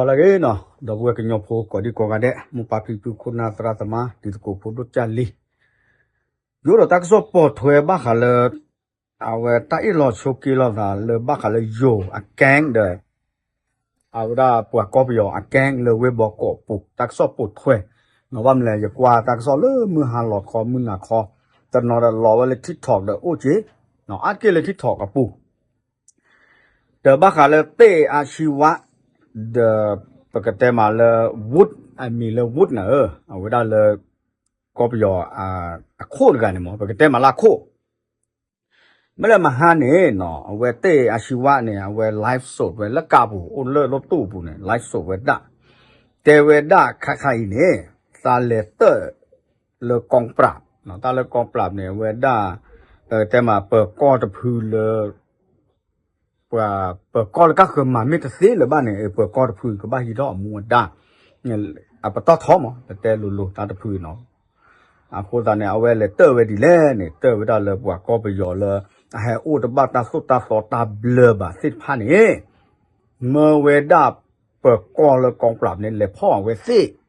လၢအဂ့ၤနီၤ, ဒီပုၢ်ဝဲၢ်ကညီဖိကိးဒံကိးဂၤဒဲး, မိၢ်ပၢ်ဖံဖု ခိၣ်နၢ်သရၣ်သမါ တံၤသကိးဖိဒိၣ်ကၢ်လံ, ယအိၣ်ဒီးတၢ်ကစီၣ်ပိာ်ထွဲဘၣ်ဃးလၢ အဝဲတၢ်အ့ၣ်လိာ်ဆိးက့လိာ်သးလၢဘၣ်ဃးလၢယိၤအကဲဒီး အဝဲဒၣ်ပှၤကီၢ်ပယီၤအကဲလၢဝ့ၢ်ဘီကီးပူၤ တၢ်ကစီၣ်ပိာ်ထွဲ, ဘၣ်မနုၤလဲၣ် ယကွၢ်တၢ်ကစီၣ်လၢမုၢ်ဟါလီၤခီ မုၢ်နၤခီ, တနီၤဒီးလီၤဝဲလၢ TikTok ဒီးအိၣ်က့ၤ, အါတက့ၢ်လၢ TikTok အပူၤ ဒီးဘၣ်ဃးလၢတ့ၢ်အါဆံဝါ, ဒီးပကတဲမးလၢ Wood, အမံၤလၢ Wood န့ၣ်ဧၢ, အဝဲဒၣ်လၢ ကီၢ်ပယီၤအခိၣ်တဂၤန့ၣ်မး ပကတဲမးလၢအခိၣ်, မ့ၢ်လၢမဟါန့ၣ်နီၤ အဝဲတ့ၢ်အါဆံဝါန့ၣ် အဝဲ live စဒ်ဝဲလၢကးပူၤ အိၣ်လၢလီၢ်တိၢ်ပူၤန့ၣ် live စဒ်ဝဲဒၣ်, တဲဝဲဒၣ်ခါခါအံၤန့ၣ် သးလဲၤတၢၣ်လၢကီၢ်ပျၢ်, တၢ်လၢကီၢ်ပျၢ်န့ၣ် အဝဲဒၣ် တဲမးပၢၤကီၢ်တဖုလၢ ပှၤပၢၤကီၢ်လၢကၢ်ဃၢၤမၤမ့ၢ်တသ့လၢၤဘၣ်န့ၣ် ပၢၤကီၢ်တဖုကဘၣ်ဟံးထီၣ်အမူအဒါ, အပတီၢ်ထီမး ပတဲလိၤလိၤတၢ်တဖုနီၤ, အဃိသတးန့ၣ် အဝဲလဲၤတၢၣ်ဝဲဒ်လဲၣ်န့ၣ် တၢၣ်ဝဲဒၣ်လၢပှၤကီၢ်ပယီၤလၢ အဟဲအိၣ်တဘၣ်တၢ်သိၣ်တၢ်သီတၢ်ဘျၢဘၣ်သ့ၣ်တဖၣ်န့ၣ် မၢဝဲဒၣ်ပၢၤကီၢ်လၢကီၢ်ပျၢ်န့ၣ် လဲၤဖီၣ်အဝဲသ့ၣ်နီ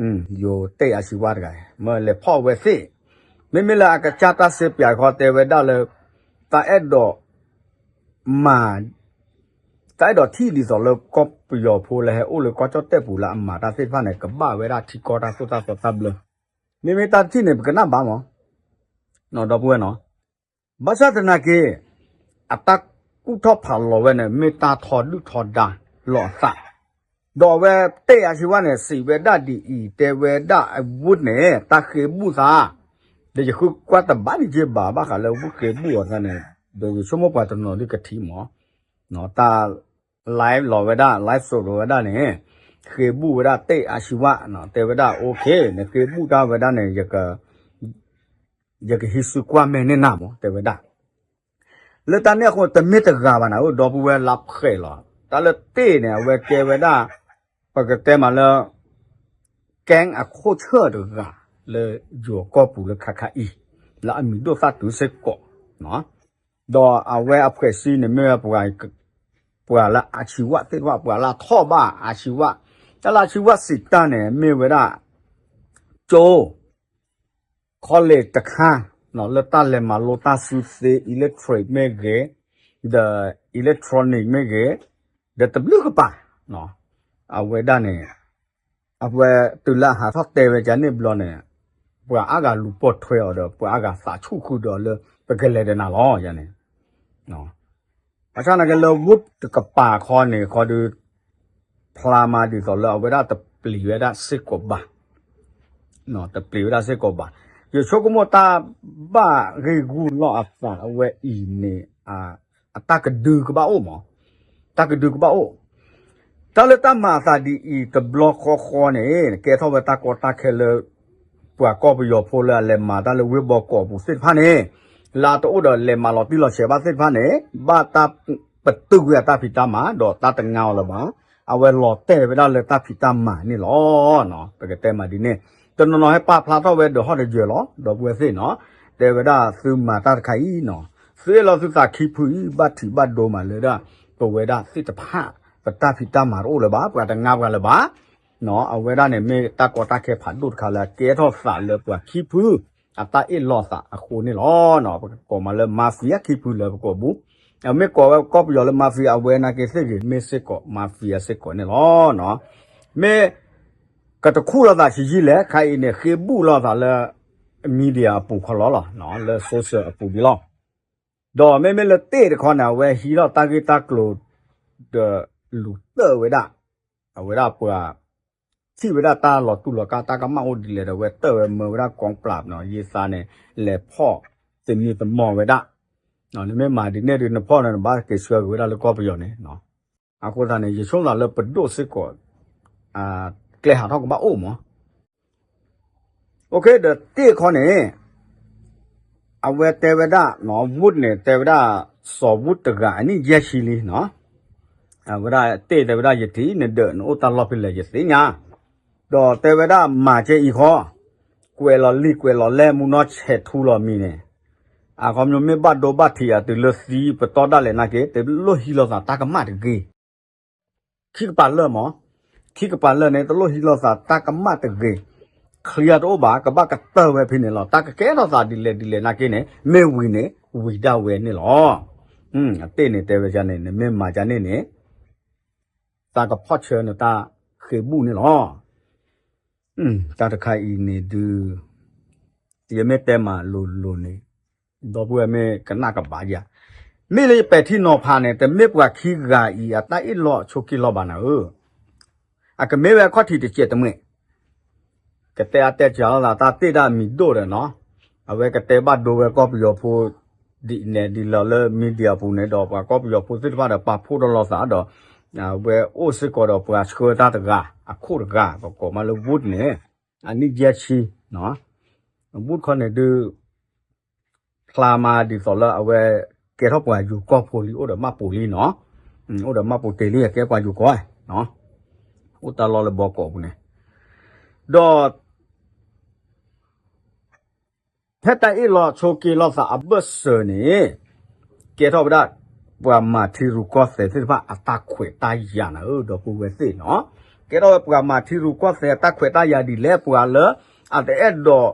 ၤ, ယိၤတ့ၢ်အါဆံဝါတဂၤ မၢလဲၤဖီၣ်အဝဲသ့ၣ်, မ့မ့ၢ်လၢအကစၢ်တၢ်စ့ပၠးဃီတဲဝဲဒၣ်လၢ တၢ်အဲၣ်ဒိး မၤ တၢ်အဲၣ်ဒိးထံၣ်ဒ်သိးလၢကီၢ်ပယီၤဖိလၢဟဲအိၣ်လၢကီၢ်ကၠီၣ်တဲၣ်ပူၤလၢအမၤတၢ်သ့ၣ်တဖၣ်န့ၣ် ကဘၣ်ဝဲဒၣ်ထံကီၢ်တၢ်သိၣ်တၢ်သီတၢ်ဘျၢ, မ့မ့ၢ်တၢ်တထံၣ်န့ၣ် ပကနၣ်ဘၣ်မး, ဒီပုၢ်ဝဲၢ်နီၤ, ဘၣ်ဆၣ်သနာ်က့ အတၢ်ကူၣ်ထီၣ်ဖးလီၤဝဲန့ၣ် မ့ၢ်တၢ်ထီဒုၣ်ထီဒါလီၤအသး ဒီးအဝဲတ့ၢ်အါဆံဝါန့ၣ် စံးဝဲဒၣ်ဒ်အံၤ တဲဝဲဒၣ် Wood န့ၣ် တၢ်ဃ့ဘူၣ်သး, ဒီးယဃုကွၢ်တဘၣ်န့ၣ်က့ဘၣ် ဘၣ်ဃးလၢ Wood ဃ့ဘူၣ်အီၤသးန့ၣ် ဒီးယဆိကမိၣ်ပှၤတနီၤဒုးကထံၣ်မး, တၢ် live လီၤဝဲဒၣ် live စဒ်ဝဲဒၣ်န့ၣ် ဃ့ဘူၣ်ဝဲဒၣ်တ့ၢ်အါဆံဝါ, တဲဝဲဒၣ် OK နဃ့ဘူၣ်တၢ်ဝဲဒၣ်န့ၣ် ယကဟံးစုကွၢ်မဲာ်န့ၢ်နၤမး တဲဝဲဒၣ် လၢတၢ်န့ၣ်အဃိ တမ့ၢ်တဂၤဘၣ်နၤဧၢ ဒီပုၢ်ဝဲၢ်လၢဖှဲးလီၤ. တၢ်လၢတ့ၢ်န့ၣ် အဝဲကဲဝဲဒၣ် ပကတဲမးလၢ gang အခိၣ်ဆၢၣ်တဂၤ လၢယိၤကီၢ်ပူၤလၢခါခါအံၤ လၢအမံၤဒိၣ်သၣ်တုၤစ့ၢ်ကီး, ဒီးအဝဲအဖှဲးစ့န့ၣ်မ့ၢ်ဝဲ ပှၤလၢအဆံးဝၣ်သ့ၣ်တဖၣ် ပှၤလၢအထီၣ်ဘၣ်အဆံးဝၣ်, တၢ်လၢအဆံးဝၣ်စံးတၢ်န့ၣ် မ့ၢ်ဝဲဒၣ် ကၠိ college တခါ လၢတၢ်လဲၤမၤလိတၢ်စုသ့ electric မ့ၢ်ဂ့ၤ, ဒီး electronic မ့ၢ်ဂ့ၤ, ဒီးတဘျုးကပၤ အဝဲဒၣ်န့ၣ် အဝဲတုၤလၢအဟးထီၣ်တဲဝဲဒ်န့ၣ်ဘျီန့ၣ် ပှၤအါဂၤလူၤပိာ်ထွဲအီၤဒီး ပှၤအါဂၤသးဆူၣ်ဃုာ်ဒီးလၢ ပကလဲၤဒီးနၤလီၤယၤန့ၣ် ဘၣ်ဆၣ်သနာ်က့လၢ Wood တကပၤခီန့ၣ် ခီဒုး ဖျါမးဒ်သိးလၢအဝဲဒၣ်တပျံၤဝဲဒၣ်စ့ၢ်ကီးဘၣ်, တပျံၤဝဲဒၣ်စ့ၢ်ကီးဘၣ်. ယဆိကမိၣ်တၢ်ဘၣ်ဂ့ၢ်ဂူၢ်လီၢ်အသးအဝဲအံၤန့ၣ် အတၢ်ကဒုကဘၣ်အိၣ်မး, တၢ်ကဒုကဘၣ်အိၣ် တၢ်လၢတၢ်မၤအသးဒ်အံၤတဘျီဃီဃီန့ၣ် ကဲထီၣ်ဝဲတၢ်ကီတၢ်ခဲလၢ ပှၤကီၢ်ပယီၤဖိလၢအလဲၤမၤတၢ်လၢဝ့ၢ်ဘီကီးပူၤသ့ၣ်တဖၣ်န့ၣ် လၢအတအိၣ်ဒီးလဲၤမၤလီၤတံၢ်လီၤဆဲးဘၣ်သ့ၣ်တဖၣ်န့ၣ် ဘၣ်တၢ်ပတုာ်ကွံာ်အတၢ်ဖံးတၢ်မၤ ဒီးတၢ်တငါအီၤလၢၤဘၣ်. အဝဲလီၤတဲာ်ဝဲဒၣ်လၢတၢ်ဖံးတၢ်မၤန့ၣ်လီၤ. ပကတဲမးဒ်န့ၣ် တနီၤနီၤဟဲပာ်ဖျါထီၣ်ဝဲဒီးဟီၣ်တယၢၤလီၤ ဒီပုၢ်ဝဲၢ်သ့ၣ်နီၤ, တဲဝဲဒၣ်သုမၤတၢ်တခါအံၤနီၤ, သုအဲၣ်လီၤသုသးခံဖုအံၤ ဘၣ်ထံးဘၣ်ဒိမးလၢဒၣ် ပဝဲဒၣ်သ့ၣ်တဖၣ် ပတၢ်ဖံးတၢ်မၤတအိၣ်လၢၤဘၣ် ပှၤတငါပှၤလၢၤဘၣ် အဝဲဒၣ်န့ၣ် မ့ၢ်တၢ်ကီတၢ်ခဲဖးဒိၣ်တခါလၢအကဲထီၣ်သးလၢပှၤခံဖု အတၢ်အ့ၣ်လိာ်သးအဃိန့ၣ်လီၤ. ပကကိးမးလၢ mafia ခံဖုလၢပကိာ်ပူၤ, မ့ၢ်ကိးဝဲကီၢ်ပယီၤလၢ mafia အဝဲနာ်က့သ့ၣ်ဂ့ၤ မ့ၢ်စ့ၢ်ကီး mafia စ့ၢ်ကီးန့ၣ်လီၤ. မ့ၢ်ကတခူၣ်လိာ်သးဆံးယံာ်လဲၣ် ခါအံၤန့ၣ် ဃ့ဘူၣ်လိာ်သးလၢ media အပူၤခီလီၤလီၤ လၢ social အပူၤဒ်လီၤ. ဒီးမ့မ့ၢ်လၢတ့ၢ်တခီန့ၣ် အဝဲဟံးထီၣ်တၢ်ဂ့ၢ်တၢ်ကျိၤ ဒီးလူၤတၢၣ်ဝဲဒၣ် အဝဲဒၣ်ပှၤ ထံၣ်ဝဲဒၣ်တၢ်လီၤတူၢ်လီၤကာ်တၢ်ကမၣ်အိၣ်ဒ်လဲၣ်ဒီး အဝဲတၢၣ်ဝဲမၢဝဲဒၣ် ကီပျၢ် နီၤ ယသးန့ၣ် လဲၤဖီၣ်သမံသမိးဝဲဒၣ် နမ့ၢ်မၤဒ်န့ၣ်ဒီး နဖီၣ်န့ၣ် နဘၣ်က့ၤဆှၢက့ၤဝဲဒၣ်လၢကီၢ်ပယီၤန့ၣ် အဃိသတးန့ၣ် ယဆိကမိၣ်သးလၢပဒိၣ်စ့ၢ်ကီး ကျဲဟးထီၣ်ကဘၣ်အိၣ်မး OK ဒီးတ့ၢ်ခီန့ၣ် အဝဲတဲဝဲဒၣ် Wood န့ၣ် တဲဝဲဒၣ် စီၤ Wood တဂၤအနံၣ်ယဲၢ်ဆံလံနီၤ အဝဲဒၣ်တ့ၢ်တဲဝဲဒၣ် ယထံၣ်နဒၢးနအိၣ်တၢ်လီၢ်ဖဲလဲၣ်ယသ့ၣ်ညါ ဒီးတဲဝဲဒၣ်မၤကဲအံၤဃီ ကွဲးလီၤလံာ်ကွဲးလီၤလဲၢ်မူနီၢ်ဆဲးထူလီၤမံၤန့ၣ် အခီပညီမ့ၢ်ဘၣ်ဒိဘၣ်ထံးအတုၤလၢသံပတီၢ်ဒၣ်လဲာ်နာ်က့ တလိၣ်ဟံးလိာ်သးတၢ်ကမၣ်တဂ့ၤ ခံကပၤလၢာ်မး, ခံကပၤလၢာ်န့ၣ် တလိၣ်ဟံးလိာ်သးတၢ်ကမၣ်တဂ့ၤ, clear တအိၣ်ဘၣ်, ကဘၣ်ကတၢၢ်ဝဲဖဲန့ၣ်လီၤ. တၢ်ကကဲထီၣ်သးဒ်လဲၣ်ဒ်လဲၣ်နာ်က့န့ၣ် မ့ၢ်ဝံၤန့ၣ် ဝံၤဒၣ်ဝဲန့ၣ်လီၤ. အတ့ၢ်န့ၣ်တဲဝဲဒ်န့ၣ် နမ့ၢ်မၤဒ်န့ၣ်န့ၣ် သးကဖီၣ်ဆၢနတၢ်ဃ့ဘူၣ်န့ၣ်လီၤ. တၢ်တခါအံၤန့ၣ်ဒုး ယမ့ၢ်တဲမၤလိၤလိၤန့ၣ် ဒီပုၢ်ဝဲၢ်မ့ၢ်ကနၣ်ကဘၣ်ယၤ, မ့ၢ်လၢယပဲာ်ထံနီၤဖးန့ၣ် တမ့ၢ်ပှၤခံဂၤအံၤအတၢ်အ့ၣ်လိာ်ဆိးက့လိာ်ဘၣ်နၤဧၢ, အကမ့ၢ်ဝဲအခီၣ်ထံးတစဲးတမှဲာ် ကတဲအါတဲစှၤလိာ်သးတၢ်တ့ၢ်ဒၣ်မံၤဒိၣ်ဒီးနီၤ, အဝဲကတဲဘၣ်ဒိဝဲကီၢ်ပယီၤဖိ ဒ်န့ၣ်ဒ်လီၤလၢ media ပူၤန့ၣ်ဒီး ပှၤကီၢ်ပယီၤဖိသ့ၣ်တဖၣ်ဒီးပာ်ဖှိၣ်ထီၣ်လိာ်သးဒီး အဝဲအိၣ်စ့ၢ်ကီးဒီးပှၤဆှၢတၢ်တဂၤ အခိၣ်တဂၤ ပကိးမးလၢ Wood န့ၣ် အနံၣ်ယဲၢ်ဆံ Wood ခီန့ၣ်ဒုး ဖျါမးဒ်သိးလၢအဝဲ ကဲထီၣ်ပှၤယိၤကီၢ်ဖိလံ အိၣ်ဒီးမှတ်ပုံလံနီၤ, အိၣ်ဒီးမှတ်ပုံတင်လံ အကဲပှၤယိၤကီၢ်, အိၣ်တၢ်လီၢ်လၢဘီကီးပူၤန့ၣ်, ဒီး ဖဲတၢ်အ့ၣ်လိာ်ဆိးက့လိာ်သးအဘၢၣ်စၢၤန့ၣ် ကဲထီၣ်ဝဲဒၣ် ပှၤမၤထံရူၢ်ကီၢ်သဲးသ့ၣ်တဖၣ်အတၢ်ခွဲးတၢ်ယာ်နၤဧၢ ဒီပုၢ်ဝဲၢ်သ့ၣ်နီၤ, ကဲထီၣ်ဝဲပှၤမၤထံရူၢ်ကီၢ်သဲးအတၢ်ခွဲးတၢ်ယာ်ဒ်လဲၣ် ပှၤလၢအတအဲၣ်ဒိး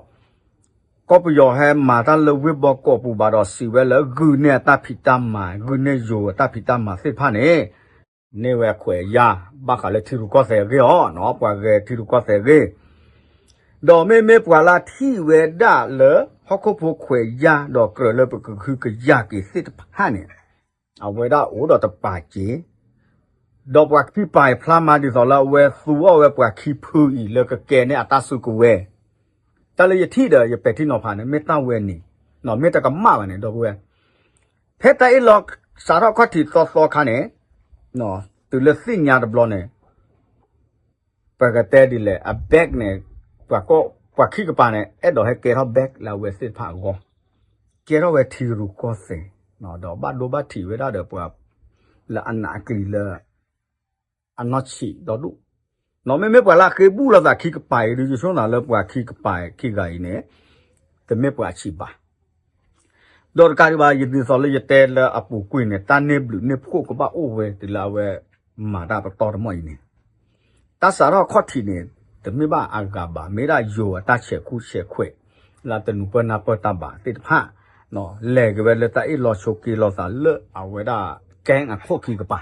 ကီၢ်ပယီၤဟဲမၤတၢ်လၢဝ့ၢ်ဘီကီးပူၤဘၣ်ဒီးစံးဝဲလၢ ဂုာ်န့ၢ်အတၢ်ဖံးတၢ်မၤ ဂုာ်န့ၢ်ယိၤအတၢ်ဖံးတၢ်မၤသ့ၣ်တဖၣ်န့ၣ် န့ၢ်ဝဲခွဲးယာ် ဘၣ်ဃးလၢထံရူၢ်ကီၢ်သဲးအဂ့ၢ်အီၤနီၤ, ပှၤဂဲၤထံရူၢ်ကီၢ်သဲးအဂ့ၢ်, ဒီးမ့မ့ၢ်ပှၤလၢထံၣ်ဝဲဒၣ်လၢ ဟီၣ်ခိၣ်ဖိခွဲးယာ် ဒီးကြၢးလၢပကဟုကယာ်က့ၤသ့ၣ်တဖၣ်န့ၣ် အဝဲဒၣ်အိၣ်ဒီးတပာ်က့ၤ ဒီးပှၤခံပာ်အံၤဖျါမးဒ်သိးလၢအဝဲသူအီၣ်ဝဲပှၤခံဖုအံၤလၢကကဲန့ၢ်အတၢ်စုကဝဲၤ, တၢ်လၢယထံၣ်ဒီးယပဲာ်ထံနီၤဖးန့ၣ် မ့ၢ်တၢ်ဝဲန့ၣ်, မ့ၢ်တကမၣ်ဘၣ်န့ၣ် ဒီပုၢ်ဝဲၢ်, ဖဲတၢ်အ့ၣ်လိာ်စးထီၣ်ခီၣ်ထံးသီသီခါန့ၣ်, တုၤလၢသ့ၣ်ညါတဘျီန့ၣ် ပကတဲဒ်လဲၣ် အ bank န့ၣ် ပှၤခံကပၤန့ၣ် အဲၣ်ဒိးဟဲကဲထီၣ် bank လၢအဝဲသ့ၣ်တဖၣ်အဂီၢ်, ကဲထီၣ်ဝဲထံရူၢ်ကီၢ်သဲး, ဒီးဘၣ်ဒိဘၣ်ထံးဝဲဒၣ်ဒီးပှၤ လၢအနာ်အကလံၤလၢ အနီၢ်ဆံးဒီဒူၣ်, မ့မ့ၢ်ပှၤလၢအဃ့ဘူၣ်လိာ်သးခံကပၤအံၤဒုး ယဆိကမိၣ်သးလၢပှၤခံကပၤခံဂၤအံၤန့ၣ် တမ့ၢ်ပှၤအဆံးဘၣ် ဒီးတကးဒံးဘၣ် ယဒ်သိးလၢယတဲလၢအပူၤကွံာ်န့ၣ် တၢ်န့ၢ်ဘျုးန့ၢ်ဖှိၣ်ကဘၣ်အိၣ်ဝဲ တုၤလၢအဝဲမၤတၢ်ပတီၢ်တမီၢ်အံၤန့ၣ်, တၢ်စးထီၣ်ခီၣ်ထံးန့ၣ် တမ့ၢ်ဘၣ်အဂၤဘၣ် မ့ၢ်ဒၣ်ယိၤအတၢ်ဆဲးခုဆဲးခွဲး လၢတနူၤပၢၢ်နၢ်ပၢၢ်တၢ်ဘၣ်သ့ၣ်တဖၣ်, လဲၤက့ၤဝဲလၢတၢ်အ့ၣ်လိာ်ဆိးက့လိာ်သးလၢအဝဲဒၣ် gang အခိၣ်ခံကပၤ,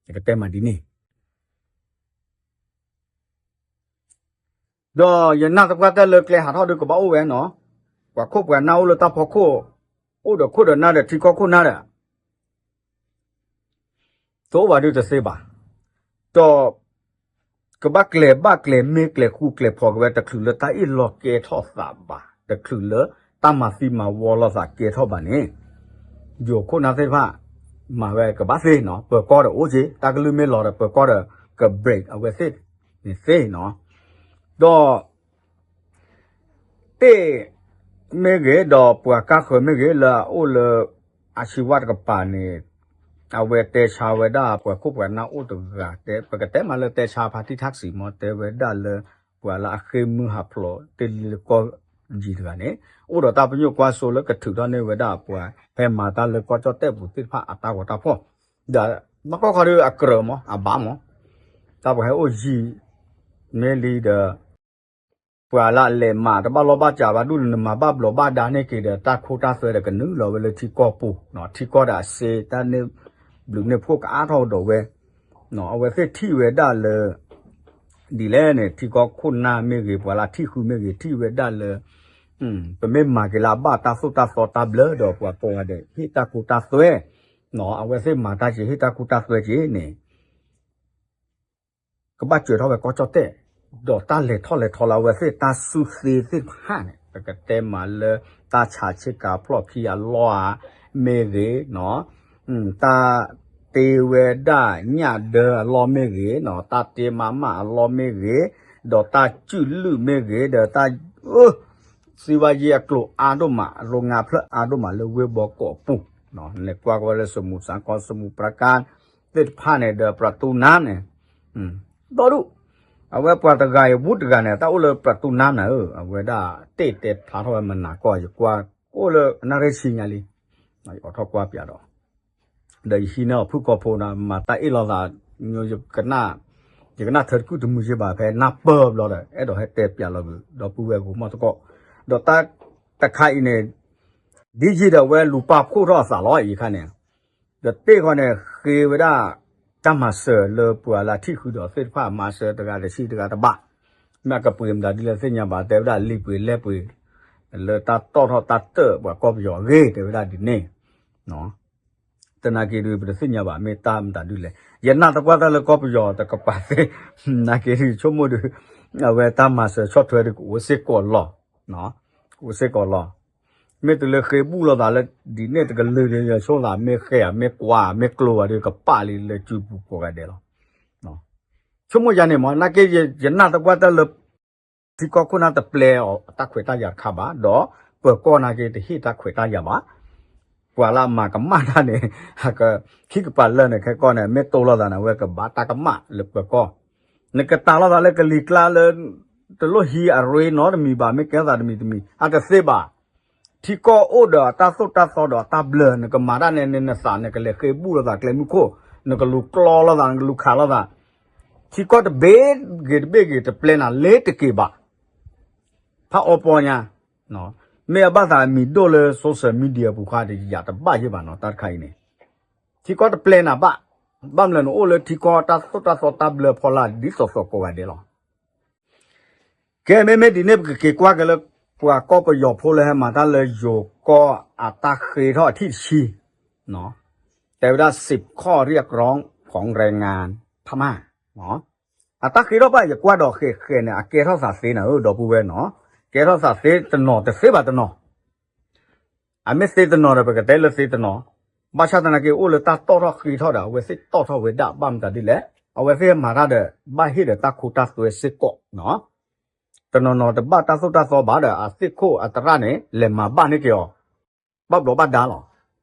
ယကတဲမးဒ်န့ၣ် ဒီးယနာ်သပှၢ်တၢၢ်လၢကျဲဟးထီၣ်ဒုးကဘၣ်အိၣ်ဝဲနီၤ, ပှၤခိၣ်ပှၤနၢ်အိၣ်လၢတၢ်ဖီခိၣ်, အိၣ်ဒီးခိၣ်ဒီးနၢ်ဒီးထံကီၢ်ခိၣ်နၢ်ဒီး, တအိၣ်ဘၣ်ဒုးတသ့ဘၣ်, ဒီး ကဘၣ်ကျဲၤဘၣ်ကျဲၤမ့ၢ်ကျဲၤဃူကျဲၤဖိးက့ၤဝဲ တချုးလၢတၢ်အ့ၣ်လိာ်ကဲထီၣ်သးဘၣ်, တချုးလၢတၢ်မၤသံမၤဝီလိာ်သးကဲထီၣ်ဘၣ်န့ၣ်, ယိၤခိၣ်နၢ်သ့ၣ်တဖၣ် မၤဝဲကဘၣ်သ့နီၤ, ပၢၤကီၢ်ဒီးအိၣ်က့ၤ, တၢ်ကလုၢ်မ့ၢ်လီၤဒီးပၢၤကီၢ်ဒီးက break အဝဲသ့ၣ်န့ၣ်သ့နီၤ, ဒီး တ့ၢ်မ့ၢ်ဂ့ၤ ဒီးပှၤကါဃၢၤမ့ၢ်ဂ့ၤ လၢအအိၣ်လၢ အဆံဝၣ်တကပၤန့ၣ်, အဝဲတဲဆါဝဲဒၣ်ပှၤခိၣ်ပှၤနၢ်အိၣ်တဂၤ, ပကတဲမးလၢတဲဆါဖါတံၢ်ထၣ်စံးမ့ၢ် တဲဝဲဒၣ်လၢ ပှၤလၢအဃ့မုၢ်ဟးဖျိးတ့ၢ်လံလၢကီၢ်ယံၤတဂၤန့ၣ် အိၣ်ဒီးတၢ်ပညိၣ်ကွၢ်စိလၢကထုးထီၣ်န့ၢ်ဝဲဒၣ်ပှၤ ဟဲမၤတၢ်လၢကီၢ်ကၠီၣ်တဲၣ်ပူၤသ့ၣ်တဖၣ်အတၢ်ဂီၤတၢ်ဖီၣ်, ဒီးဘၣ်ကီၢ်ခီဒုးအကြၢးမ့ၢ် အဘၣ်မ့ၢ်, တၢ်ပှၤဟဲအိၣ်ယံၤ မ့ၢ်လံဒီး ပှၤလၢအလဲၤမၤတဘၣ်လီၢ်ဘၣ်စးဘၣ်ဒူၣ်န့ၣ် နမၤဘၣ်ဘျီးဘၣ်ဒါန့ၢ်က့ၤဒီး တၢ်ခိတၢ်သွဲဒီးကနုာ်လီၤဝဲလၢထံကီၢ်ပူၤ, ထံကီၢ်ဒီးအစ့ တၢ်န့ၢ်ဘျုးန့ၢ်ဖှိၣ်ကအါထီၣ်ဒီးဝဲ, အဝဲသ့ၣ်ထံၣ်ဝဲဒၣ်လၢ ဒ်လဲၣ်န့ၣ် ထံကီၢ်ခိၣ်နၢ်မ့ၢ်ဂ့ၤ ပှၤလၢထံၣ်ဃုမ့ၢ်ဂ့ၤ ထံၣ်ဝဲဒၣ်လၢ ပမ့ၢ်မၤက့ၤလၢအဘၣ်တၢ်သိၣ်တၢ်သီတၢ်ဘျၢဒီးပှၤကိးဂၤဒဲး ဟ့ၣ်တၢ်ခိတၢ်သွဲ, အဝဲသ့ၣ်မၤတၢ်က့ၤ ဟ့ၣ်တၢ်ခိတၢ်သွဲက့ၤန့ၣ် ကဘၣ်စၢၤထီၣ်ဝဲကီၢ်ကၠီၣ်တဲၣ်, ဒီးတၢ်လဲၤထီၣ်လဲၤထီလၢအဝဲသ့ၣ်တၢ်စုသ့သ့ၣ်တဖၣ်န့ၣ် ပကတဲမးလၢ တၢ်ဆးဆ့ကၤဖျီၣ်ခံအလီၢ်ဧါ မ့ၢ်ဂ့ၤ, တၢ်တ့ဝဲဒၣ်ညၣ်ဒၢအလီၢ်မ့ၢ်ဂ့ၤ, တၢ်တ့မးမးအလီၢ်မ့ၢ်ဂ့ၤ, ဒီးတၢ်စုၣ်လုၢ်မ့ၢ်ဂ့ၤ, ဒီးတၢ် စံးဘၣ်ယဲအကျိၤအါဒိၣ်မး ရိငါဖျၢၣ်အါဒိၣ်မးလၢဝ့ၢ်ဘီကီးပူၤ, လဲၤကွၢ်ကီးဝဲလၢ စမူးစၣ်ကီၢ် စမူးပြကၣ် သ့ၣ်တဖၣ်န့ၣ် ဒီးပြတူနၢ်န့ၣ် ဒီဒူၣ်, အဝဲပှၤတဂၤအံၤ ဝူတဂၤန့ၣ် တၢ်အိၣ်လၢပြတူနၢ်နၤဧၢ, အဝဲဒၣ်တ့တဲဖျါထီၣ်ဝဲမနၤကီၢ် ယကွၢ်အိၣ်လၢအနၣ်ရံၣ်ဆံညါလံ, ယအိးထီၣ်ကွၢ်ပၠးဒီး ဒီးယဟံးန့ၢ်အီၤဖုၣ်ကိာ်ဖိဒီး မၤတၢ်အ့ၣ်လိာ်သး ယကနၣ်, ယကနၣ်ထၢတကုၢ်တမုာ်ယ့ၢ်ဘၣ် ဖဲနၢ်ပၢၢ်ဘျီဒီး အဲၣ်ဒိးဟဲတဲပၠးလီၤကွံာ် ဒီပုၢ်ဝဲၢ်ဂီၢ်မီၢ်သကိး, ဒီးတၢ်တခါအံၤန့ၣ် ဒ်ယံာ်ဒီးအဝဲလူၤပာ်ဖှိၣ်ထီၣ်အသးလီၤ အံၤအခါန့ၣ်, ဒီးတ့ၢ်ဃီန့ၣ် ဃ့ဝဲဒၣ် တၢ်မၤစၢၤလၢပှၤလၢထံၣ်ဃုာ်ဒီးသ့ၣ်တဖၣ် မၤစၢၤတဂၤတဆံတဂၤတဘၣ်, မ့ၢ်အကပှ့ၤမတၤဒ်လဲၣ်သ့ၣ်ညါဘၣ် တဲဝဲဒၣ်လံာ်ပှ့ၤလဲၢ်ပှ့ၤ လၢတၢ်တီၣ်ထီၣ်တၢ်တၢၣ်ပှၤကီၢ်ပယီၤအဂ့ၢ် တဲဝဲဒၣ်ဒ်န့ၣ် တနာ်က့ဒုး ပတသ့ၣ်ညါဘၣ် မ့ၢ်တၢ်မတၤဒ်လဲၣ်. ယနာ်သပှၢ်တၢၢ်လၢကီၢ်ပယီၤတကပၤသ့, နာ်က့ဒုး ဆိကမိၣ်ဒုး အဝဲတၢ်မၤစၢၤဆီၣ်ထွဲဒုး ကအိၣ်စ့ၢ်ကီးလီၤ, ကအိၣ်စ့ၢ်ကီးလီၤ. မ့ၢ်တုၤလၢဃ့ဘူၣ်လိာ်သးလၢ ဒ်န့ၣ်တကလုာ်ဒုး ယဆိကမိၣ်သး မ့ၢ်ဃဲဧါ မ့ၢ်ကွၢ်ဧါ မ့ၢ်ကျိၤဧါဒုး ကပာ်လံလၢစုပူၤကိးဂၤဒဲးလီၤ. ဆိကမိၣ်ယၤန့ၣ်မး နာ်က့ ယနာ်သပှၢ်တၢၢ်လၢ ထံကီၢ်ခိၣ်နၢ်တပျဲအီၤတၢ်ခွဲးတၢ်ယာ်တခါဘၣ်, ဒီးပၢၤကီၢ်နာ်က့တဟ့ၣ်တၢ်ခွဲးတၢ်ယာ်ဘၣ်. ပှၤလၢအမၤကမၣ်တၢ်န့ၣ် အက ခံကပၤလၢာ်န့ၣ် ခဲကီၢ်န့ၣ် မ့ၢ်တိလိာ်သးန့ၣ် အဝဲကဘၣ်တၢ်ကမၣ်လၢပၢၤကီၢ်, နကတၤလိာ်သးလၢကလံၤကျါလၢ တလိၣ်ဟံးအရ့နီတမံၤဘၣ်, မ့ၢ်ကဲထီၣ်သးတမံၤတမံၤ အတသ့ဘၣ်. ထံကီၢ်အိၣ်ဒီးအတၢ်သိၣ်တၢ်သီဒီးအတၢ်ဘျၢ, နကမၤတၢ်န့ၣ် နသး နကလဲၤဃ့ဘူၣ်လိာ်သးကျဲမုၢ်ခိၣ်, နကလူၤကျီလိာ်သး နကလူၤခးလိာ်သး, ထံကီၢ်တဘ့ၣ်ဂ့ၤတဘ့ၣ်ဂ့ၤ တပျဲနၤလ့ၤတက့ၤဘၣ်. ဖးအီပီညါ, မ့ၢ်အဘၣ်သးအမံၤဒိၣ်လၢ social media ပူၤခါဒီး ယတဘၣ်ယ့ၢ်ဘၣ်နီၤ တၢ်တခါအံၤန့ၣ်, ထံကီၢ်တပျဲနၤဘၣ်. ဘၣ်မနုၤလဲၣ် နအိၣ်လၢထံကီၢ်တၢ်သိၣ်တၢ်သီတၢ်ဘျၢဖီလာ်ဒ်သိးသိးကိးဂၤဒဲးလီၤ. ကဲ မ့မ့ၢ်ဒ်န့ၣ် ပကက့ၤကွၢ်က့ၤလၢ ပှၤကီၢ်ပယီၤဖိလၢဟဲမၤတၢ်လၢယိၤကီၢ်အတၢ်ဃ့ထီၣ်အထံၣ်တဆံ, တဲဝဲဒၣ် สิบข้อเรียกร้องของแรงงานพม่า အတၢ်ဃ့ထီၣ်ဘၣ် ယကွၢ်ဒီးဃဲးဃဲးန့ၣ် အကဲထီၣ်သးသ့နၤဧၢ ဒီပုၢ်ဝဲၢ်နီၤ, ကဲထီၣ်သးသ့တနီၤတသ့ဘၣ်တနီၤ အမ့ၢ်သ့တနီၤဒီး ပကတဲလၢသ့တနီၤ, ဘၣ်ဆၣ်သနာ်က့ အိၣ်လၢတၢ်တီၣ်ထီၣ်ဃ့ထီၣ်ဒီး အဝဲသ့ၣ်တီၣ်ထီၣ်ဝဲဒၣ် ဘၣ်မတၤဒ်လဲၣ်, အဝဲသ့ၣ်မၤတၢ်ဒီး ဘၣ်ဟ့ၣ်ဒီးတၢ်ခိတၢ်သွဲစ့ၢ်ကီးနီၤ, တနီၤနီၤတဘၣ်တၢ်သိၣ်တၢ်သီဘၣ်ဒီး အသ့ၣ်ခိၣ်အသရၣ်န့ၣ် လဲၤမၤဘၣ်န့ၢ်က့ၤအီၤ, ဘၣ်ဘျီးဘၣ်ဒါလီၤ.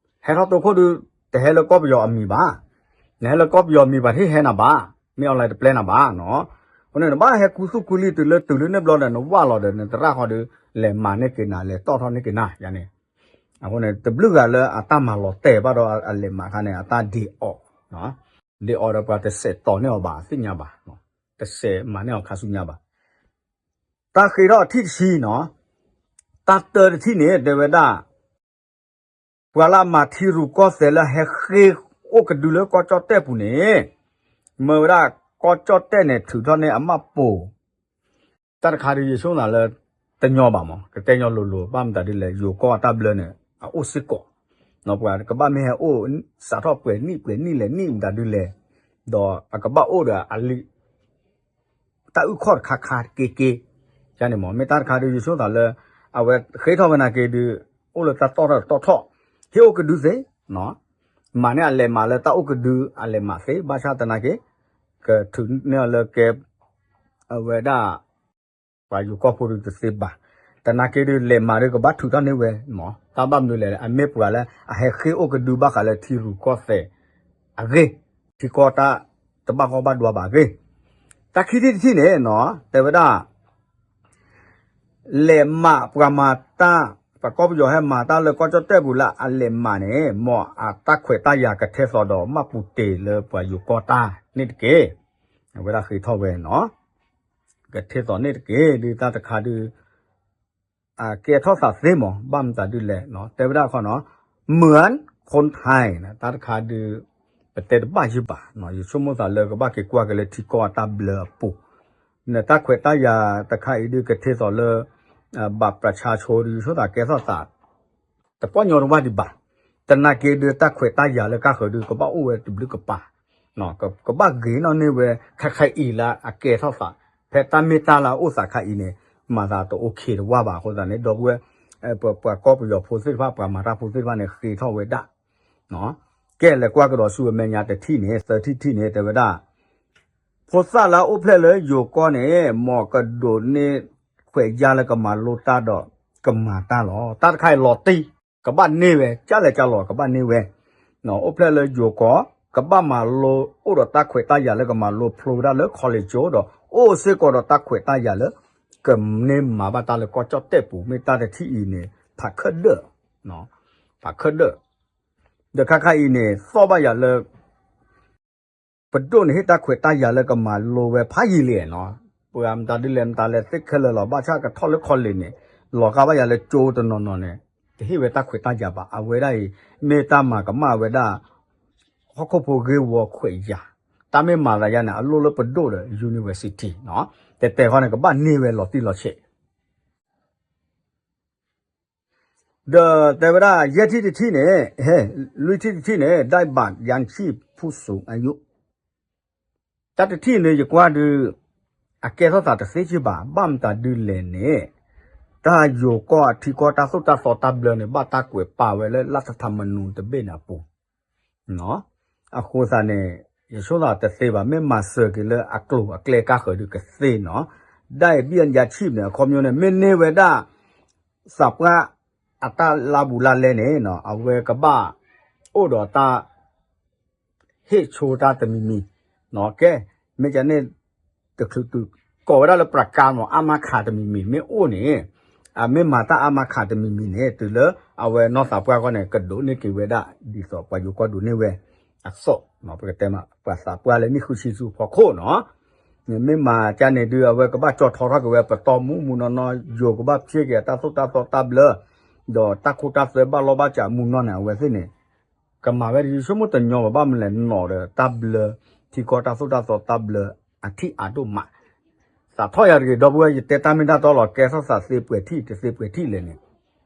ဟဲထီၣ်တိခိၣ်ဒုး တဟဲလၢကီၢ်ပယီၤအမံၤဘၣ်, နဟဲလၢကီၢ်ပယီၤအမံၤဘၣ် တဟ့ၣ်ဟဲနၤဘၣ်, မ့ၢ် online တပျဲနၤဘၣ်နီၤ, အဃိန့ၣ် နဘၣ်ဟဲကူသူၣ်ကူလံၤတုၤလၢတုၤလၢန့ၣ်ဘျီဒီး နဝၢ်လီၤဒီး နသရၣ်ဃီဒီး လဲၤမၤန့ၢ်က့ၤနၤ လဲၤတီၣ်ထီၣ်န့ၢ်က့ၤနၤယါန့ၣ်, အဃိန့ၣ် တဘျုးဂၤလၢအတၢ်မၤလီၤတဲာ်ဘၣ်ဒီးအလဲၤမၤခါန့ၣ် အတၢ်ဒ့အီၣ်, ဒ့အီၣ်ဒီးပှၤတစဲးတီၤန့ၢ်အီၤဘၣ် သ့ၣ်ညါဘၣ်, တစဲးမၤန့ၢ်အီၤခါဆူညါဘၣ်. တၢ်ဃ့ထီၣ်အထံၣ်တဆံနီၤ, တၢ်တၢတထံၣ်န့ၣ် တဲဝဲဒၣ် ပှၤလၢအမၤထံရူၢ်ကီၢ်သဲးလၢဟဲဃ့အိၣ်ကဒုလၢကီၢ်ကၠီၣ်တဲၣ်ပူၤန့ၣ်, မၢဝဲဒၣ်ကီၢ်ကၠီၣ်တဲၣ်န့ၣ် ထုးထီၣ်န့ၢ်အမၢ်ပိာ်, တၢ်တခါဒုးယဆိကမိၣ်သးလၢ တညီဘၣ်မး ကတဲညီလိၤလိၤ ဘၣ်မတၤဒ်လဲၣ် ယိၤကီၢ်အတၢ်ဘျၢန့ၣ် အအိၣ်စ့ၢ်ကီး, ပှၤကဘၣ်မ့ၢ်ဟဲအိၣ် စးထီၣ်ပှဲၤနံၣ်ပှဲၤနံၣ်လဲၣ်နံၣ်မတၤဒ်လဲၣ်, ဒီးအကဘၣ်အိၣ်ဒီးအလံာ် တၢ်အုၣ်ခီၣ်တခါခါတက့ၢ်က့ၢ်, ယါန့ၣ်မး မ့ၢ်တၢ်တခါဒုးယဆိကမိၣ်သးလၢ အဝဲဃ့ထီၣ်ဝဲနာ်က့ဒုး အိၣ်လၢတၢ်တီၣ်ထီၣ်တီၣ်ထီၣ်, ဟ့ၣ်အိၣ်ကဒုသ့, မၤန့ၢ်အလဲၤမၤလၢတၢ်အိၣ်ကဒုအလဲၤမၤသ့ ဘၣ်ဆၣ်သနာ်က့ ကထုးန့ၢ်အီၤလၢကဲ အဝဲဒၣ် ပှၤယိၤကီၢ်ဖိဒုးတသ့ဘၣ်, သနာ်က့ဒုးလဲၤမၤဒုးကဘၣ်ထုးထီၣ်န့ၢ်ဝဲ, တၢ်ဘၣ်မနုၤလဲၣ် အမ့ၢ်ပှၤလၢအဟဲဃ့အိၣ်ကဒုဘၣ်ဃးလၢထံရူၢ်ကီၢ်သဲး အဂ့ၢ်, ထံကီၢ်တၢ်တဘၣ်ဂီၢ်ဘၣ်ဒွါဘၣ်အဂ့ၢ်, တၢ်ခံထံၣ်တထံၣ်န့ၣ်နီၤ တဲဝဲဒၣ် လဲၤမၤပှၤမၤတၢ်, ပှၤကီၢ်ပယီၤဟဲမၤတၢ်လၢကီၢ်ကၠီၣ်တဲၣ်ပူၤလၢအလဲၤမၤန့ၣ် မ်အတၢ်ခွဲးတၢ်ယာ်ကထဲသိးဒီးမၢ်ပူၤတ့ၤလၢပှၤယိၤကီၢ်တၢ်န့ၣ်တက့ၢ်. အဝဲဒၣ်ဃ့ထီၣ်ဝဲနီၤ, ကထဲသိးန့ၣ်တက့ၢ် ဒုးတၢ်တခါဒုး အကဲထီၣ်သးသ့မး ဘၣ်မတၤဒုးလဲၣ် တဲဝဲဒၣ်ခီနီၤ, မုၢ်အၢၣ် ခိၣ်ထၢၣ် တၢ်တခါဒုး ပတဲတဘၣ်ယုၢ်ဘၣ်, ယဆိကမိၣ်သးလၢကဘၣ်က့ၤကွၢ်က့ၤလၢထံကီၢ်အတၢ်ဘျၢအပူၤ, နတၢ်ခွဲးတၢ်ယာ်တခါအံၤဒုးကထဲသိးလၢ ဘၣ်ပြၤဆါဆိဒုး ယဆိကမိၣ်သးကဲထီၣ်သး တပီၢ်ညီတဝၢ်ဒံးဘၣ်, သနာ်က့ဒုးတၢ်ခွဲးတၢ်ယာ်လၢကါဃၢၤဒုး ကဘၣ်အိၣ်ဝဲတဘျုးကပၤ, ကဘၣ်ဂ့ၤနီၣ်န့ၢ်ဝဲ ခဲခါအံၤလၢအကဲထီၣ်သး, ဖဲတၢ်မ့ၢ်တၢ်လၢအအိၣ်သးခါအံၤန့ၣ် မၤသးတအိၣ်ခ့တဝၢ်ဘၣ်အဃိသတးန့ၣ် ဒီပုၢ်ဝဲၢ် ပှၤကီၢ်ပယီၤဖိသ့ၣ်တဖၣ် ပှၤမၤတၢ်ဖိသ့ၣ်တဖၣ်န့ၣ် ဃ့ထီၣ်ဝဲဒၣ် ကဲလဲၤကွၢ်ကဒီးဆူအမဲာ်ညါတထံၣ်န့ၣ် သၢထံၣ်တထံၣ်န့ၣ် တဲဝဲဒၣ် ဖိသၣ်လၢအအိၣ်ဖျဲၣ်လၢယိၤကီၢ်န့ၣ် မ်ကဒိးန့ၢ်ခွဲးယာ်လၢကမၤလိတၢ်ဒီး ကမၤတၢ်လီၤ. တၢ်တခါအံၤလီၤတံၢ် ကဘၣ်န့ၢ်ဝဲ ကလဲၤကလီၤ ကဘၣ်န့ၢ်ဝဲ, အိၣ်ဖျဲၣ်လၢယိၤကီၢ် ကဘၣ်မၤလိ အိၣ်ဒီးတၢ်ခွဲးတၢ်ယာ်လၢကမၤလိဖျိဝဲဒၣ်လၢ college ဒီး အိၣ်စ့ၢ်ကီးဒီးတၢ်ခွဲးတၢ်ယာ်လၢ ကန့ၢ်မၤဘၣ်တၢ်လၢကီၢ်ကၠီၣ်တဲၣ်ပူၤ မ့ၢ်တၢ်တထံၣ်အံၤန့ၣ် ဖးခၢၣ်ဒၢၣ်, ဖးခၢၣ်ဒၢၣ်, ဒီးခါခါအံၤန့ၣ် သီၣ်ဘၣ်ယၤလၢ ပဒိၣ်န့ၣ်ဟ့ၣ်တၢ်ခွဲးတၢ်ယာ်လၢကမၤလိဝဲဖးယံာ်လံနီၤ, ပှၤမတၤဒ်လဲၣ်မတၤလဲၣ်သ့ခဲလၢာ်လီၤ, ဘၣ်ဆၣ်ကထီၣ်လၢခီလ့ၣ်န့ၣ် လီၤဂာ်ဘၣ်ယၤလၢကၠိတနီၤနီၤန့ၣ် တဟ့ၣ်ဝဲတၢ်ခွဲးတၢ်ယာ်ဘၣ်, အဝဲဒၣ်အံၤ မ့ၢ်တၢ်မၤကမၣ်ဝဲဒၣ် ဟီၣ်ခိၣ်ဖိဂ့ၢ်ဝီခွဲးယာ်, တၢ်မ့ၢ်မၤသးယါန့ၣ် အလိၣ်လၢပဒိၣ်ဒီး university နီၤ, တဲတဲဃီန့ၣ် ကဘၣ်န့ၢ်ဝဲလီၤတံၢ်လီၤဆဲး ဒီးတဲဝဲဒၣ် ယဲၢ်ထံၣ်တထံၣ်န့ၣ်, လွံၢ်ထံၣ်တထံၣ်န့ၣ် ဒိုက်ဘၣ်ယၤဆံၣ်ဖူၣ်စူၤအယိၣ်, တၢ်တထံၣ်န့ၣ် ယကွၢ်ဒုး အကဲထီၣ်သးတသ့က့ဘၣ်, ဘၣ်မတၤဒုးလဲၣ်န့ၣ် တၢ်ယိၤကီၢ်အထံကီၢ်တၢ်သိၣ်တၢ်သီတၢ်ဘျၢန့ၣ် ဘၣ်တၢ်ကွဲးပာ်ဝဲလၢ လၢ်ထထးမနူၤတဘ့ၣ်န့ၣ်အပူၤ အဃိသတးန့ၣ် ယဆိသးတသ့ဘၣ်, မ့ၢ်မၤစၢၤက့ၤလၢအကျိၤအကျဲကါဃၢၤဒုးကသ့နီၤ, ဒိုက်ဘၣ်ယၤဆံၣ်န့ၣ် အခီပညီန့ၣ် မ့ၢ်န့ၢ်ဝဲဒၣ် သးပှၢ်အတၢ်လါဘူးလါလဲန့ၣ်နီၤ, အဝဲကဘၣ်အိၣ်ဒီးတၢ် ဟ့ၣ်ဆိတၢ်တမံၤမံၤ, ကဲ, မ့ၢ်ကန့ၣ် တချုးတုၤ ကိးဝဲဒၣ်လၢ ပြၢကါမး အါမးခးတမံၤမံၤ မ့ၢ်အိၣ်န့ၣ်, အမ့ၢ်မၤတၢ်အါမးခးတမံၤမံၤန့ၣ် တုၤလၢအဝဲနီၢ်သးပှၢ်ဂီၢ်န့ၣ် ကဒိးန့ၢ်က့ၤဝဲဒၣ် ဒ်သိးပှၤယိၤကီၢ်ဒိးန့ၢ်ဝဲအသိး, ပကတဲမး ပှၤသးပှၢ်လၢနံၣ်ဃုဆံဆူဖီခိၣ်နီၤ, မ့ၢ်မၤကန့ၣ်ဒုး အဝဲကဘၣ်ကၠီထီထီၣ်က့ၤဝဲပတီၢ်မူးမူးနီၢ်နီၢ်, ယိၤကဘၣ်ဖျ့က့ၤအတၢ်သိၣ်တၢ်သီတၢ်ဘျၢ, ဒီးတၢ်ခိတၢ်သွဲဘၣ်လီၢ်ဘၣ်စးမူးနီၢ်န့ၣ် အဝဲသ့ၣ်န့ၣ် ကမၤဝဲဒ်ယဆိကမိၣ်တညီဘၣ်, ဘၣ်မနုၤလဲၣ်နီၤဒီး တၢ်ဘျၢ ထံကီၢ်တၢ်သိၣ်တၢ်သီတၢ်ဘျၢအထံၣ်အါဒိၣ်မး, သးထီၣ်ယၤတဂ့ၤ ဒီပုၢ်ဝဲၢ် ယတဲတၢ်မ့ၢ်တၢ်တီလီၤ, ကဲထီၣ်သးသ့ပှဲၤထံၣ်တသ့ပှဲၤထံၣ်လဲၣ်န့ၣ်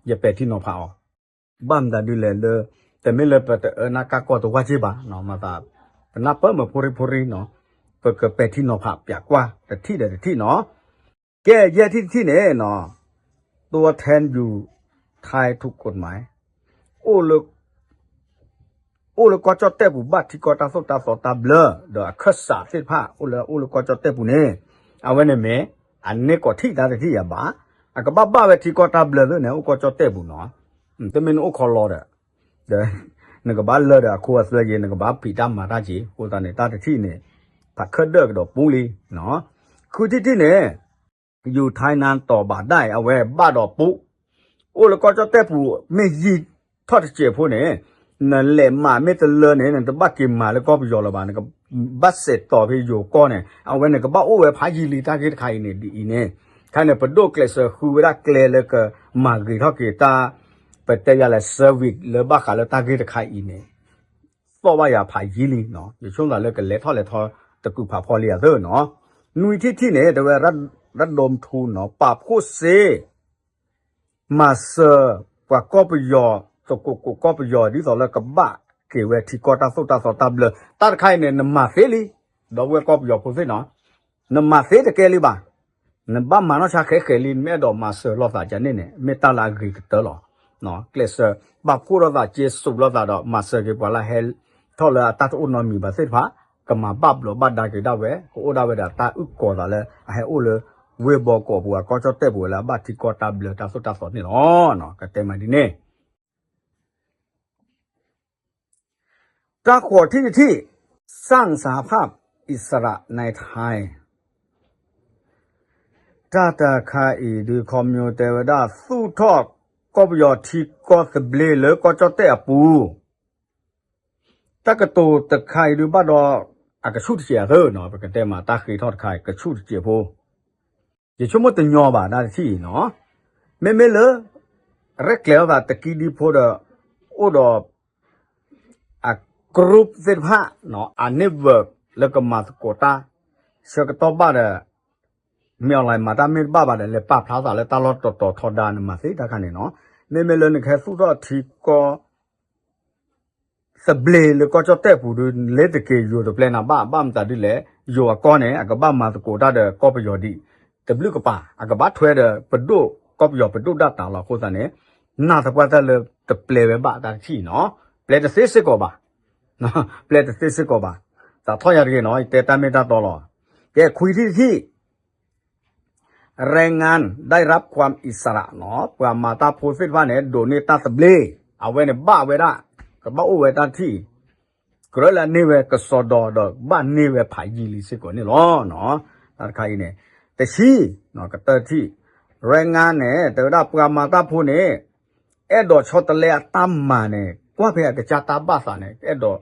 ယပဲာ်ထံနီၤဖးအီၤ, ဘၣ်မတၤဒ်လဲၣ်လၢ တမ့ၢ်လၢပတအၢနၢ်ကၢ်ကီၢ်တဝၢ်က့ဘၣ်, မၤသး ပနၢ်ပၢၢ်မုာ်ဖိရံဖိရံနီၤ, ပကပဲာ်ထံနီၤဖးပၠးကွၢ်တထံၣ်ဒီးတထံၣ်နီၤ ကဲ ယဲၢ်ထံၣ်တထံၣ်န့ၣ်နီၤ, ตัวแทนอยู่ท้ายทุกกฎหมาย အိၣ်လၢ အိၣ်လၢကီၢ်ကၠီၣ်တဲၣ်ပူၤ ဘၣ်ထံကီၢ်တၢ်သိၣ်တၢ်သီတၢ်ဘျၢ ဒီးအခၢၣ်စးသ့ၣ်တဖၣ် အိၣ်လၢ အိၣ်လၢကီၢ်ကၠီၣ်တဲၣ်ပူၤန့ၣ်, အဝဲန့ၣ်မ့ၢ် အန့ၢ်ကီးထံၣ်တၢ်တထံၣ်ယၤဘၣ်, အကဘၣ်ဘၣ်ဝဲထံကီၢ်တၢ်ဘျၢသ့ၣ်န့ၣ် အိၣ်ကီၢ်ကၠီၣ်တဲၣ်ပူၤနီၤ, တမ့ၢ်နအိၣ်ခီလီၤဒီး ဒီး နကဘၣ်လၢာ်ဒီးအခိအသွဲက့ၤ နကဘၣ်ဖံးတၢ်မၤတၢ်က့ၤ အဃိသတးန့ၣ် တၢ်တထံၣ်န့ၣ် ဖးခၢၣ်ဒၢၣ်ကဒီးပူၤလံ, ဃုထံၣ်တထံၣ်န့ၣ် ယူၤထါနၢ်တီၤဘၣ်ဒၣ်အံၤ အဝဲဘၣ်ဒီးပူၤ, အိၣ်လၢကီၢ်ကၠီၣ်တဲၣ်ပူၤ မ့ၢ်ယံာ်ထီၣ်တစဲးဖိန့ၣ်, နလဲၤမၤမ့ၢ်တလၢန့ၣ် နတဘၣ်က့ၤမၤလၢကီၢ်ပယီၤလၢၤဘၣ်, နကဘၣ်စဲးတီၤဖဲယိၤကီၢ်န့ၣ် အဝဲန့ၣ်ကဘၣ်အိၣ်ဝဲဖးယံာ်လံတၢ်ဂ့ၢ်တခါအံၤန့ၣ် ဒ်အံၤန့ၣ်, ခဲန့ၣ် ပဒိၣ်ကျဲးစၢးဃုဝဲဒၣ်ကျဲလၢကမၤဂ့ၤထီၣ်က့ၤတၢ် ပတဲယၤလဲၣ် service လၢဘၣ်ဃးလၢတၢ်ဂ့ၢ်တခါအံၤန့ၣ် သီၣ်ဘၣ်ယၤဖးယံာ်လံနီၤ, ယဆိကမိၣ်လၢကလဲၤထီၣ်လဲၤထီတကုးဖးဖီလံယၤသ့ၣ်နီၤ, နွံထံၣ်တထံၣ်န့ၣ် တဲဝဲ ရၢၣ်ဒိၣ်ထူနီၤ ပာ်ဖှိၣ်စ့ မၤစၢၤပှၤကီၢ်ပယီၤ သကိးကိးကီၢ်ပယီၤ ဒ်သိးလၢကဘၣ်က့ၤဝဲထံကီၢ်တၢ်သိၣ်တၢ်သီတၢ်ဘျၢ, တၢ်တခါအံၤန့ၣ် နမၤသ့လံ, ဒီပုၢ်ဝဲၢ်ကီၢ်ပယီၤဖိသ့ၣ်နီၤ, နမၤသ့တကဲလံဘၣ်, နဘၣ်မၤနီၢ်ဆါဃဲးဃဲးလံ နမ့ၢ်အဲၣ်ဒိးမၤစၢၤလိာ်သးကန့ၣ်န့ၣ် မ့ၢ်တၢ်လၢအဂ့ၤကတၢၢ်လီၤ, ကျဲးစၢးပာ်ဖှိၣ်လိာ်သး က့ၤစူးလိာ်သးဒီး မၤစၢၤက့ၤပှၤလၢဟဲထီၣ်လၢအတၢ်တအိၣ်နီတမံၤဘၣ်သ့ၣ်တဖၣ်, ကမၤဘၣ်ဘျီးဘၣ်ဒါက့ၤဒၣ်ဝဲ ကအိၣ်ဒၣ်ဝဲဒီးတၢ်အုၣ်ကီၤသးလၢ အဟဲအိၣ်လၢ ဝ့ၢ်ဘီကီးပူၤ အကီၢ်ကၠီၣ်တဲၣ်ပူၤဝဲလၢအဘၣ်ထံကီၢ်တၢ်ဘျၢတၢ်သိၣ်တၢ်သီန့ၣ်လီၤ, ကတဲမးဒ်န့ၣ် တၢ်ဃိးထံၣ်တထံၣ်, စၢင်စဟးဖၣ်အံၣ်စရးနဲၣ်ထဲ, တၢ်တခါအံၤဒုး ခီမညိတဲဝဲဒၣ် သူၣ်ထီၣ်ကီၢ်ပယီၤထံကီၢ်သဘျ့လၢကီၢ်ကၠီၣ်တဲၣ်အပူၤ, တၢ်ကတိၤတခါအံၤဒုးဘၣ်ဒီး အကဆူၣ်တစဲးအသၢနီၤ, ပကတဲမးတၢ်ဃ့ထီၣ်တခါအံၤ ကဆူၣ်တစဲးဖိ ယဆိကမိၣ်တညီဘၣ်တၢ်တထံၣ်အံၤနီၤ, မ့မ့ၢ်လၢ ရဲၣ်ကျဲၤလိာ်သးတကံဒံဖိဒီး အိၣ်ဒီး အ group သ့ၣ်တဖၣ် အ network လၢကမၤသကိးတၢ် ဆၢကတီၢ်ဘၣ်ဒီး မ့ၢ် online မၤတၢ်မ့ၢ်တဘၣ်ဘၣ်ဒီး လဲၤပာ်ဖျါသးလၢတၢ်လီၢ်တတီၤထီဒါနမၤသ့တၢ်ခါန့ၣ်နီၤ, မ့မ့ၢ်လၢနကဟဲသူၣ်ထီၣ်ထံကီၢ် သဘျ့လၢကီၢ်ကၠီၣ်တဲၣ်ပူၤဒုး လဲၤတက့ၤယိၤတပျဲနၤဘၣ်, ဘၣ်မတၤဒ်လဲၣ်, ယိၤအကီၢ်န့ၣ် အကဘၣ်မၤသကိးတၢ်ဒီးကီၢ်ပယီၤဒံး တဘျုးကပၤ, အကဘၣ်ထွဲဒီးပဒိၣ် ကီၢ်ပယီၤပဒိၣ်ဒၣ်တၢ်လီၤ. အဃိသတးန့ၣ် နာ်သပှၢ်တၢ်လၢတပျဲဝဲဘၣ်တၢ်တထံၣ်အံၤနီၤ, ပျဲတသ့စ့ၢ်ကီးဘၣ်, ပျဲတသ့စ့ၢ်ကီးဘၣ်, သးထီၣ်ယၤတဂ့ၤနီၤ, ယတဲတၢ်မ့ၢ်တၢ်တီလီၤ. ကဲ ခွံထံၣ်တထံၣ် แรงงานได้รับความอิสระနီၤ, ပှၤမၤတၢ်ဖိသ့ၣ်တဖၣ်န့ၣ် ဒိးန့ၢ်တၢ်သဘျ့, အဝဲန့ၣ်ဘၣ်ဝဲဒၣ်, ကဘၣ်အိၣ်ဝဲတၢ်ထံၣ်, ကြၢးလၢအန့ၢ်ဝဲကစီဒီဒီး ဘၣ်န့ၢ်ဝဲဖးယံာ်လံစ့ၢ်ကီးန့ၣ်လီၤ. တၢ်တခါအံၤန့ၣ် တဆံ, ကတၢၢ်ထံၣ်, แรงงานန့ၣ် တဲဝဲဒၣ်ပှၤမၤတၢ်ဖိန့ၣ် အဲၣ်ဒိးဆီတလဲအတၢ်မၤန့ၣ် ကွၢ်ဖဲအကစၢ်တၢ်ဘၣ်သးန့ၣ် အဲၣ်ဒိး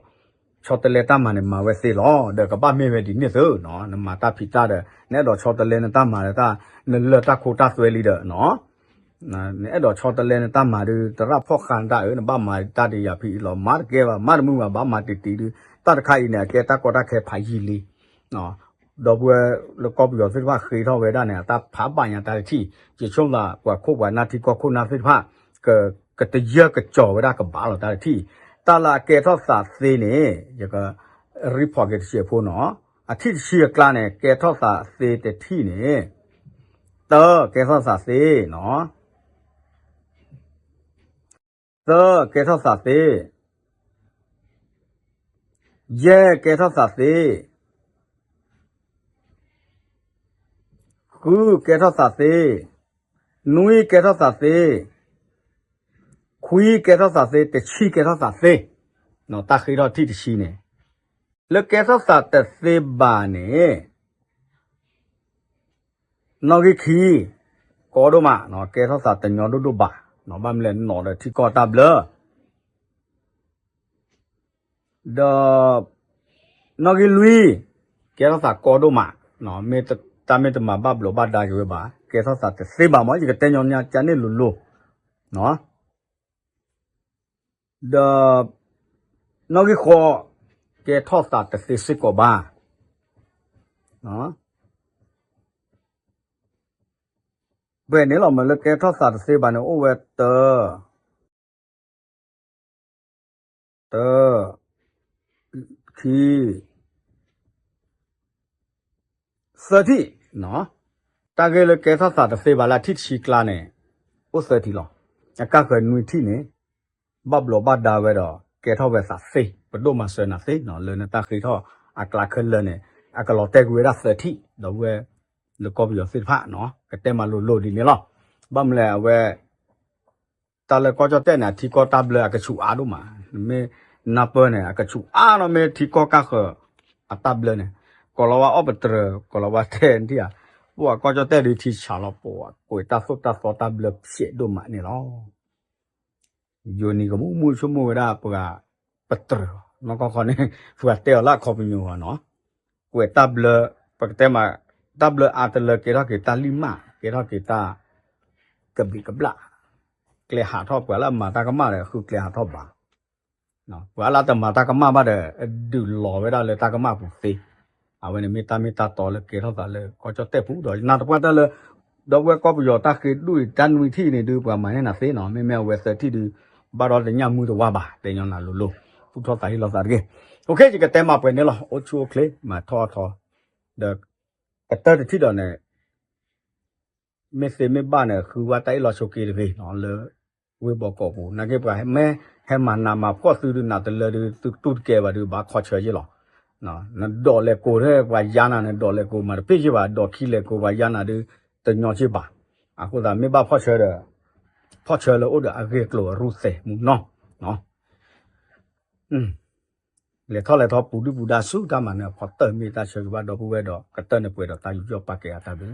ဆီတလဲတၢ်မၤန့ၣ် မၤဝဲသ့လီၤ. ဒီးကဘၣ်မ့ၢ်ဝဲဒ်န့ၣ်သုနီၤ, နမၤတၢ်ဖံးတၢ်ဒီး နအဲၣ်ဒိးဆီတလဲနတၢ်မၤဒီးတၢ် နလၢတၢ်ခိတၢ်သွဲလံဒီးနီၤ, နအဲၣ်ဒိးဆီတလဲနတၢ်မၤဒုး သရၣ်ဖီၣ်ဃာ်နတၢ်အၢ နဘၣ်မၤတၢ်ဒ်ယၤဖံးအံၤလီၤ. မၤတကဲဘၣ် မၤတမုာ်ဘၣ် ဘၣ်မၤတံၢ်တံၢ်ဒုး တၢ်တခါအံၤန့ၣ် အကဲတၢ်ကီတၢ်ခဲဖးယံာ်လံ ဒီပုၢ်ဝဲၢ်လၢကီၢ်ပယီၤသ့ၣ်တဖၣ်ဃ့ထီၣ်ဝဲဒၣ်န့ၣ် အတၢ်ဖးဘၣ်ညါတၢ်တထံၣ် ယဆိကမိၣ်သး ပှၤခိၣ်ပှၤနၢ်ထံကီၢ်ခိၣ်နၢ်သ့ၣ်တဖၣ် က ကတယၢၢ်ကစီၤဝဲဒၣ်ကဘၣ်လီၤတၢ်တထံၣ်, တၢ်လၢအကဲထီၣ်သးသ့န့ၣ် ယက report က့ၤတစဲးဖိနီၤ, အထံၣ်တဆံအကျါန့ၣ် ကဲထီၣ်သးသ့တထံၣ်န့ၣ်, တၢ ကဲထီၣ်သးသ့နီၤ, သၢ ကဲထီၣ်သးသ့, ယဲၢ် ကဲထီၣ်သးသ့, ဃု ကဲထီၣ်သးသ့, နွံ ကဲထီၣ်သးသ့, ခွံ ကဲထီၣ်သးသ့, တဆံ ကဲထီၣ်သးသ့, တၢ်ဃ့ထီၣ်ထံၣ်တဆံန့ၣ်, လၢကဲထီၣ်သးတသ့ဘၣ်န့ၣ် နီၣ်ဂံၢ်ခံ ကီဒိၣ်မး, ကဲထီၣ်သးတညီဒိၣ်ဒိၣ်ဘၣ်, ဘၣ်မနုၤလဲၣ် နီၣ်ဒီးထံကီၢ်တၢ်ဘျၢ, ဒီး နီၣ်ဂံၢ်လွံၢ် ကဲထီၣ်သးကီဒိၣ်မး, တၢ်မ့ၢ်တမၤဘၣ်ဘျီးဘၣ်ဒါက့ၤဝဲဘၣ် ကဲထီၣ်သးတသ့ဘၣ်မး ယကတဲညီနုၢ်ကန့ၣ်လိၤလိၤ ဒီး နီၣ်ဂံၢ်ဃိး ကဲထီၣ်သးတသ့စ့ၢ်ကီးဘၣ်, ပှဲၤန့ၣ်လီၤ မ့ၢ်လၢကဲထီၣ်သးတသ့ဘၣ်န့ၣ် အိၣ်ဝဲတၢ တၢ ခံ သၢထံၣ်, တၢ်ဂ့ၢ်လၢကဲထီၣ်သးတသ့ဘၣ်လၢအထံၣ်တဆံကျါန့ၣ် အိၣ်သၢထံၣ်လီၤ. အကါဃၢၤနွံထံၣ်န့ၣ် ဘၣ်ဘျီးဘၣ်ဒါဝဲဒီး ကဲထီၣ်ဝဲသးသ့ ပဒိၣ်မၤစၢၤနၤသ့ လၢနတၢ်ဃ့ထီၣ်အကျါခဲလၢာ်န့ၣ် အကလီၤတဲာ်ကွံာ်ဝဲဒၣ်သၢထံၣ် ဒီပုၢ်ဝဲၢ် လၢကီၢ်ပယီၤသ့ၣ်တဖၣ် ကတဲမၤလိၤလိၤဒ်န့ၣ်လီၤ. ဘၣ်မနုၤလဲၣ် အဝဲ တၢ်လၢကီၢ်ကၠီၣ်တဲၣ်န့ၣ် အထံကီၢ်တၢ်ဘျၢအကဆူးအါဒိၣ်မး, မ့ၢ်နၢ်ပၢၢ်န့ၣ် အကဆူးအါနီၤ မ့ၢ်ထံကီၢ်ကါဃၢၤအတၢ်ဘျၢန့ၣ်, ကိးလီၤဝဲအီၣ်ပတြၢၤ ကိးလီၤဝဲထဲနထံၣ်ဧါ, ပှၤကီၢ်ကၠီၣ်တဲၣ်ဒုးထံဆးလီၤ ပှၤကွဲးတၢ်သိၣ်တၢ်သီတၢ်ဘျၢဖျဲးဒိၣ်မးန့ၣ်လီၤ. ယိၤနံၤကမူးမူးဆိကမိၣ်ဝဲဒၣ်ပှၤပတြၢၤ နီၢ်ကီၢ်ခီန့ၣ် ပှၤတဲအီၤလၢအခီပညီနီၤ, ကွဲးတၢ်ဘျၢ ပကတဲမး တၢ်ဘျၢအါတလၢကဲထီၣ်က့ၤတၢ်လံၢ်မး ကဲထီၣ်က့ၤတၢ် ကဘျံးကဘျၣ်, ကျဲဟးထီၣ် ပှၤလၢအမၤတၢ်ကမၣ်ဒီး ဃုကျဲဟးထီၣ်ဘၣ် ပှၤလၢတမၤတၢ်ကမၣ်ဘၣ်ဒီး ဒုးလီၤဝဲဒၣ်လၢတၢ်ကမၣ်ပူၤသ့, အဝဲန့ၣ်မ့ၢ်တၢ်မ့ၢ်တၢ်တီလၢကဲထီၣ်သးလၢကီၢ်ကၠီၣ်တဲၣ်ပူၤဒီး နၢ်တပှၢ်တၢ်လၢ ဒီပုၢ်ဝဲၢ်ကီၢ်ပယီၤတၢ်ဃ့ဒိၣ်အံၤတၢ်နွံထံၣ်န့ၣ်ဒုး ပှၤမၤန့ၢ်နၤသ့နီၤ, မ့မ့ၢ်အဝဲသၢထံၣ်ဒုး ဘၣ်ဒီးတညၣ်မုၢ်တဝါဘၣ် တဲညီနၤလိၤလိၤ, ပူထီၣ်သးဟ့လီၤသးတဂ့ၤ. အိၣ်ခ့ ယကတဲမၤပှဲၤန့ၣ်လီၤ, အိၣ်ဆူၣ်အိၣ်ချ့ မၤထီၣ်အထီ, ဒီး ကတၢၢ်တထံၣ်ဒီးန့ၣ် မ့ၢ်သ့မ့ၢ်ဘၣ်န့ၣ် ဃုဝဲတၢ်အ့ၣ်လိာ်ဆိးက့တဂ့ၤနီၤ လၢ ဝ့ၢ်ဘီကီးပူၤ နာ်က့ပှၤမ့ၢ်ဟဲမၤနးမၤဖှီၣ်သုဒုး နးတလၢဒုး သုတူၢ်တကဲဘၣ်ဒုး ဘၣ်ခီဆၢယ့ၣ်လီၤ. နဒိးလဲၤကိးထဲ ပှၤယါနၤ နဒိးလဲၤကိးမးတပ့ၢ်ယ့ၣ်ဘၣ် ဒိးခံလဲၤကိးပှၤယါနၤဒုး တညီယ့ၣ်ဘၣ်. အဃိသတးမ့ၢ်ဘၣ်ဖီၣ်ဆၢဒီး ဖီၣ်ဆၢလၢအိၣ်ဒီးအဂ့ၢ်အကျိၤအရူၢ်သဲးမူနီၤ လဲၤထီၣ်လဲၤထီၣ်ပူၤဒုၣ်ပူၤဒါဆူတၢ်မၤနၢၤအဖီတၢၢ် မ့ၢ်တၢ်ဆၢဂ့ၤဘၣ်ဒီပုၢ်ဝဲၢ်ဒီး ကတၢၢ်န့ၣ်ပှဲၤဒီးတၢ်ယူးယီၣ်ပာ်ကဲအတၢ်ဘျုး